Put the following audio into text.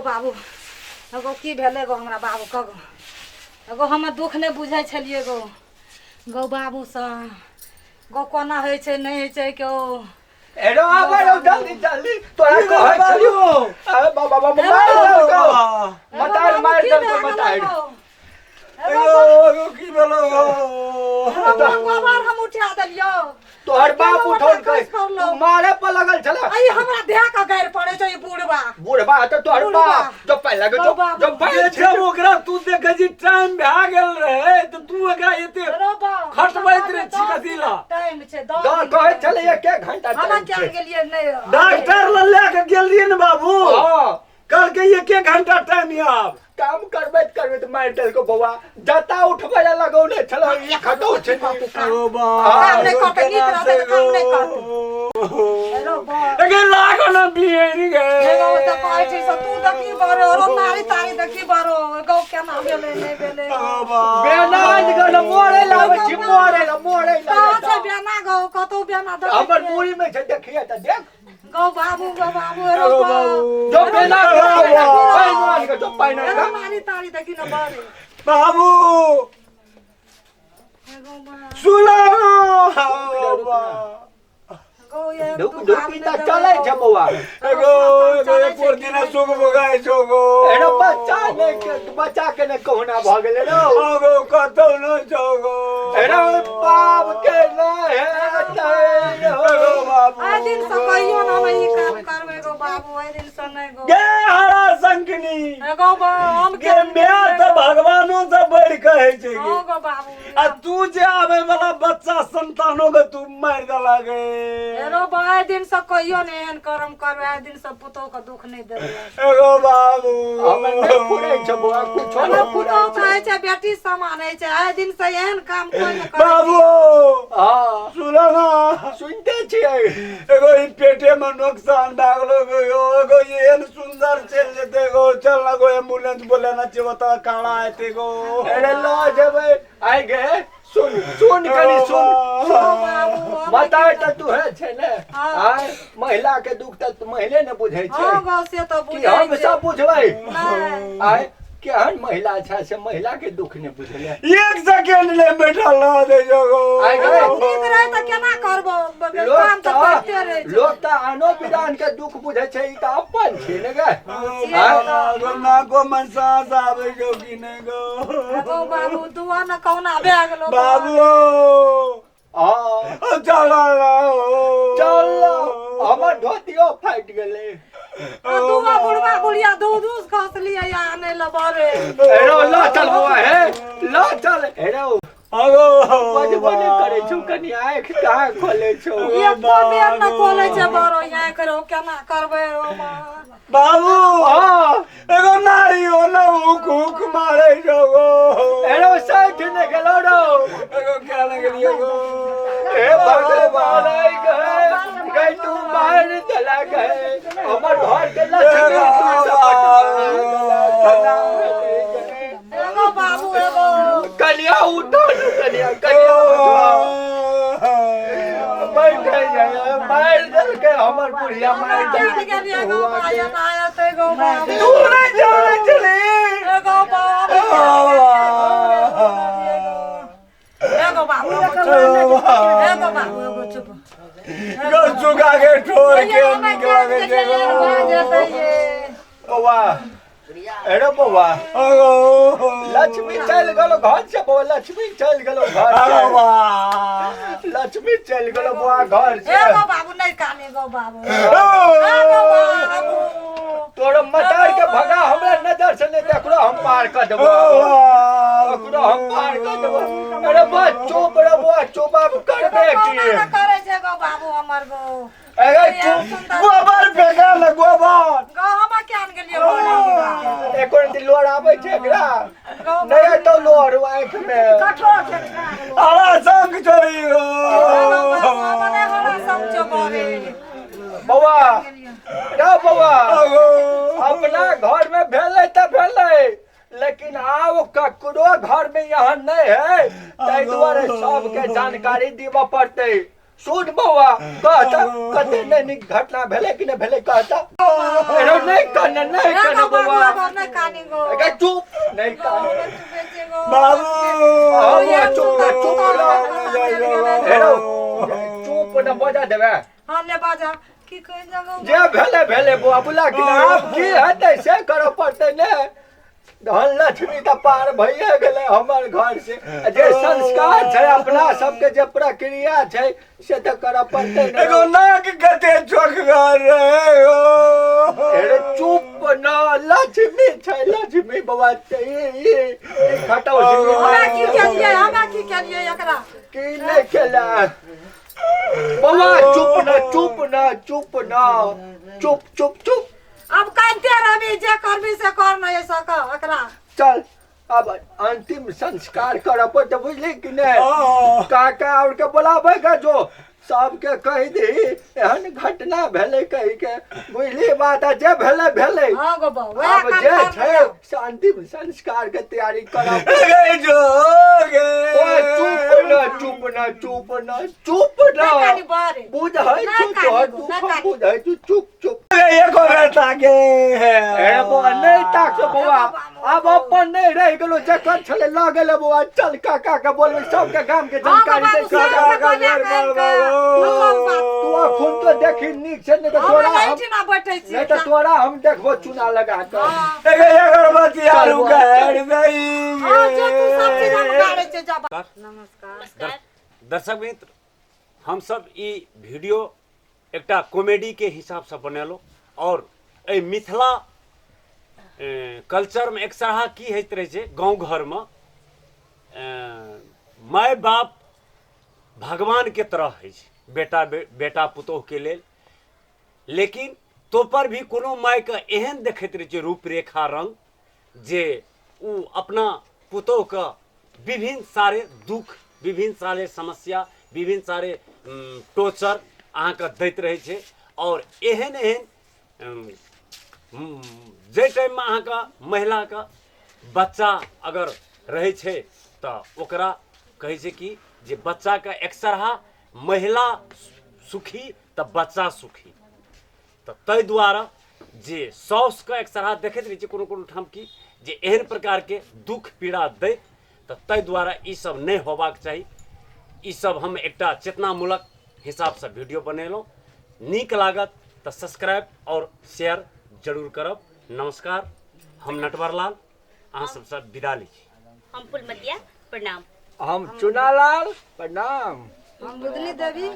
गो बाबू, एगो की भेलै गो हमरा बाबू कऽ गो? एगो हमे दुख नहि बुझै छलियै गो, गौ बाबूसँ गौ कोना होइ छै, नहि होइ छै केओ। एरो आबै रौ, जल्दी जल्दी, तोरा कहै छलियौ। अरे बाबा बाबा, मारि देलकौ मतार, मारि देलकौ मतार। एगो की भेलो? गोबर हम उठा देलियौ। तोहर बाप उठौलकै, तू मारे पर लगल छला। अई हमरा धए के गारि पड़ै छै ई बुढ़बा। बुढ़बा तऽ तोहर बुढ़बा। बाप जो पाइ लगे जो बाबू। जो पाइ जे जब ओकरा तू देखै छी टाइम भए गेल रहै तऽ तू एकरा एते रो बा, खटबैत रहै छी कथी ला? टाइम छै 10 दऽ दिन। कहै छलै एके घंटा हमरा टाइम क्या छै। गेलियै नहि डॉक्टर लग लए के गेल रहियै ने बाबू? हँ। कहलकै एके घंटा टाइम यऽ आब। काम करबैत करबैत मारि देलको बौआ, जता उठबै लए लगौने छलौ ई खटौ छै। ओ बा, काम नहि करतै, नीक रहतै तऽ काम नहि करतै। रो बा। एगे लागो न बिहेरी गे। एगो तऽ कहै छै से तू देखी बरो, रो नारी तारी देखी बरो, गौ केना भेलै नहि भेलै। ओ बा। बेना आनि कऽ ने मोड़ै लए आबै छी, मोड़ै लए, मोड़ै लए। कहाँ छै बेना गौ? कतौ बेना देखै हमर छियै? मूड़ी में छै, देखिए तऽ देख। गौ बाबू, गौ बाबू, रो ओ बा। बाबू। जो बेना पानि आनि कऽ, जो पानि आनि एगो कऽ। नारी तारी देखी न बरे। बाबू। एगो बा। सुनो बा। गौ ये ढुक दुख ढुकी आब तऽ नहि चलै देबै छै गौ। बौआ। एगो एगो एको दिन सुख भोगाइ छौ गो। एनो बच्चा नहि के बच्चा के नहि कहुना भऽ गेलै रौ। एगो कतौ नहि छौ गो। एनो बाप के नहि हेतै एगो रौ। बाबू। आइ दिन से कहियो न हम ई काम करबै गौ बाबू, आइ दिन से नहि गौ। गे हरा शंखनी। एगो बा, हम गे माय तऽ भगवानो से बढ़ि कहै छै गे। हँ गौ बाबू। आ तू जे आबै वाला बच्चा संतानो के तू मारि देला गे। एरो बा, आइ दिन से कहियो ने एहन कर्म करबै, आइ दिन से पुतोह के दुख नहि देबै। एगो बाबू। हमे नहि फुरै छै बौआ, कुछो हमर नहि फुरै पुतोह छै। कहै छै बेटी समान होइ छै, आइ दिन से एहन काम कोइ नहि करै। बाबू। हँ। सुनो ना। सुनिते छियै। एगो ई पेटे में नुकसान भए गेलो गो, एगो एहन सुंदर चलि जेतै गो। चल ना गो, एम्बुलेंस बोलेना छै, ओतऽ काला हेतै गो। अरे लऽ जेबै आइ गे। सुन सुन, कनि सुन सुन, बताय तऽ तूहे छै ने। हँ। आय महिला के दुख तऽ महिले ने बुझै छै। हँ गौ, से तऽ कि बुझै हम छै। सब बुझबै? नहि। आय केहन महिला छै से महिला के दुख नहि बुझले। एक सेकेंड ले बैठल रह दे जो गो। आइ गे। नीक रहै तऽ केना करबो? लोक काम तऽ करिते रहै तऽ छै। लोक तऽ आनो विधान के दुख बुझै छै, ई तऽ अपन छै ने गे। गो ना गो, मन सास आबै छौ कि नहि गो? गौ बाबू, दुआ ने कहुना भए गेलो। बाबू। हँ। चल ना। चल, हमर धोतियो फाटि गेलै। दुआ बुढ़वा बुढ़िया दू दू खसलियै या आनै लए बरे। एरो लऽ चल बौआ, हे लऽ चल एरो। अगो बजबो नहि करै छौ कनि, आँखि कहाँ खोलै छौ? एको बेर न खोलै छै बरो आँखि रो, केना करबै रो माँ? बाबू। हँ। एगो नारी हो न हुक हुक मारे छौ गो। एरो साठि नहि गेलो रौ। एगो क्या न गेलियो गो? हे भगवान, आइ गए गए, तू मार देला गए, हमर घर के लक्ष्मी तू सपट मार देला। एगो बाबू, एगो कनिया उठो ने, कनिया, कनिया उठो, बैठे जाय, मारि देलकै हमर बुढ़िया, मारि केन देलकै। गेलियै गौ माय आयत गौ बाबू। तू नहीं जाने चली। एगो बाबू, एगो बाबू, एगो चुप, एगो बाबू, एगो चुप। गो चुका के ठोर के निक लगे छै गो। बौआ, अरे बौआ। अगो लक्ष्मी चलि गेलो घर से बौआ, लक्ष्मी चलि गेलो घर अरे से। वाह। लक्ष्मी चलि गेलो बौआ घर से। एगो बाबू, नहि काने गौ बाबू, एगो बाबू। तोरो मतार के भगा, हमरा नजर से नहि देखलो, हम पार कऽ देबो ओकरो, हम पार कऽ देबो। अरे बा, चुप रे बौआ, चुप, आब करबे की? कहुना न करै छै गौ बाबू हमर गौ। अरे चुप। गोबर फेंका न गोबर। गौ हम केन गेलियै बौआ? एको रति लोर आबै छै एकरा? गौ नहि एतौ लोर आँखि मे। अरे संग छोड़ी गो। मने हमरा समझो बरे। बौआ रे बौआ। अगो अपना घर में भेलै तऽ भेलै, लेकिन आब ककरो घर में यहाँ नहि है, ताहि दुआरे सबके जानकारी देबऽ पड़तै। सुन बौआ, कहता कते नहि नीक घटना भेलै कि नहि भेलै, कहता। एरो नहि कहने, नहि कहने बौआ। नहि कानी गो। गे चुप, नहि कान। बाबू। हाँ, बौआ, चुप रह, चुप रह। एरो चुप न बजा देबै। हाँ ले बाजा, की कहि जगह। जे भेलै भेलै बौआ, बुला कि नहि? आब की हेतै से करऽ पड़तै ने। धन लक्ष्मी तऽ पार भइए गेलै हमर घर से। जे संस्कार छै अपना सबके, जे प्रक्रिया छै से तऽ करऽ पड़तै ने। एगो नाक कते चोखगर रहे हो। अरे चुप न, लक्ष्मी छै लक्ष्मी बौआ, छै ई ई खटाउ। हमरा की केलियै? हमरा की केलियै एकरा? की नहि केला बौआ, चुप न, चुप न, चुप न, चुप चुप चुप। अब कानिते रहबी? जे करबी से कर नहीं सक एकरा। चल, अब अंतिम संस्कार करऽ पड़तै, बुझली कि नहि? काका और के बोलाबै के, जो सबके कहि दी एहन घटना भेलै कहि के, बुझली बात? आ जे भेलै भेलै। हाँ गो बा, वएह आब काम जे कर छै लिअ। से अंतिम संस्कार के तैयारी करब। गे जो गे। ओए चुप न, चुप न, चुप न, चुप न। नहि कानी बरे। बुझै नहि छु कानी तोहर गो, दुख नहि हम कानी। बुझै छु, चुप चुप। एको बेर ताके। ए बौआ, नहि ताक बौआ, आब अपन नहि रहि गेलो, जकर छलै लऽ गेलै बौआ। चल, काका के बोलबै, सबके गाम के हाँ गो जानकारी बाबू, दे। सबके काका बोला बेर के आनि बार के, बाबू। अपन बात। तू अखन तो देखी नीक छै, नहि तऽ हमरा तोरा हम एहिठिना बैठै छी। नहि तऽ तोरा हम देखबो चूना लगा कऽ। हाँ। एगो अगरबत्ती चल आलू बौआ, गाड़ि चल। दही। हाँ, जो तू सब चीज हम गाड़ै छियै, जा बा। नमस्कार। दर्शक मित्र, हमसब ई वीडियो एकटा कॉमेडीके हिसाबसँ बनेलहुँ आओर एहि मिथिला कल्चरमे एकसरहा की होइत रहै छै, गाँव घरमे माय बाप भगवानके तरह होइ छै बेटा बेटा पुतोहुके लेल, लेकिन तोपर भी कोनो मायके एहन देखैत रहै छै रूपरेखा रङ्ग जे ओ अपना पुतोहुके विभिन्न सारे दुख, विभिन्न सारे समस्या, विभिन्न सारे टॉर्चर अहाँके दैत रहै छै। आओर एहन एहन जाहि टाइममे अहाँके महिलाके बच्चा अगर रहै छै तऽ ओकरा कहै छै कि जे बच्चाके एकसरहा महिला सुखी तऽ बच्चा सुखी। तऽ ताहि दुआरे जे साउसके एकसरहा देखैत रहै छै कोनो कोनो ठाम की जे एहन प्रकारके दुख पीड़ा दैत, तऽ ताहि दुआरे ईसब नहि होबाक चाही। ईसब हम एकटा चेतनामूलक हिसाबसँ वीडियो बनेलहुँ। नीक लागत तऽ सब्सक्राइब आओर शेयर जरूर करब। नमस्कार, हम नटवर लाल अहाँ सबसँ विदा लै छी। हम फुलमतिया, प्रणाम। हम चुनालाल, प्रणाम। हम बुदनी देवी,